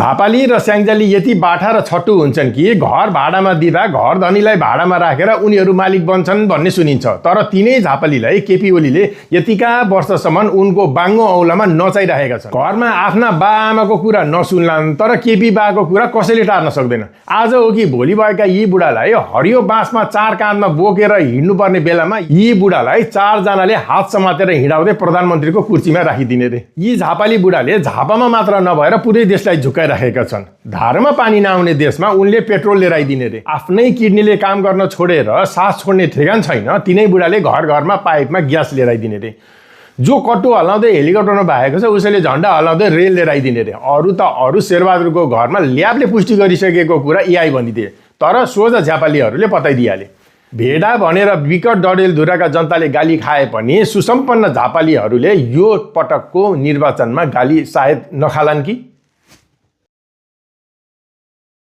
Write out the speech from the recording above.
झापाली र स्याङ्जाली यति बाठा र छट्टु हुन्छन् कि घर भाडामा दिँदा घर धनीलाई भाडामा राखेर उनीहरू मालिक बन्छन् भन्ने सुनिन्छ। तर तिनै झापालीलाई केपी ओलीले यतिका वर्षसम्म उनको बाङ्गो औलामा नचाइरहेका छन्। घरमा आफ्ना बाआमाको कुरा नसुन्लान्, तर केपी बाको कुरा कसैले टार्न सक्दैन। आज हो कि भोलि भएका यी बुढालाई हरियो बाँसमा 4 काँधमा बोकेर हिँड्नुपर्ने बेलामा यी बुढालाई 4 जनाले हात समातेर हिँडाउँदै प्रधानमन्त्रीको कुर्सीमा राखिदिने रे। यी झापाली बुढाले झापामा मात्र नभएर पुरै देशलाई झुकाइराखेका छन्। धारमा पानी नआउने देशमा उनले पेट्रोल लिएर आइदिने रे। आफ्नै किडनीले काम गर्न छोडेर सास छोड्ने ठेगान छैन, तिनै बुढाले घर घरमा पाइपमा ग्यास लिएर आइदिने रे। जो कट्टु हलाउँदै हेलिकप्टरमा भएको छ उसैले झन्डा हलाउँदै रेल लिएर आइदिने रे। अरू शेरबहादुरको घरमा ल्याबले पुष्टि गरिसकेको कुरा एआई भनिदिए, तर सोझा झापालीहरूले बताइदिइहाले। भेडा भनेर विकट डडेलधुराका जनताले गाली खाए पनि सुसम्पन्न झापालीहरूले यो पटकको निर्वाचनमा गाली सायद नखालान् कि।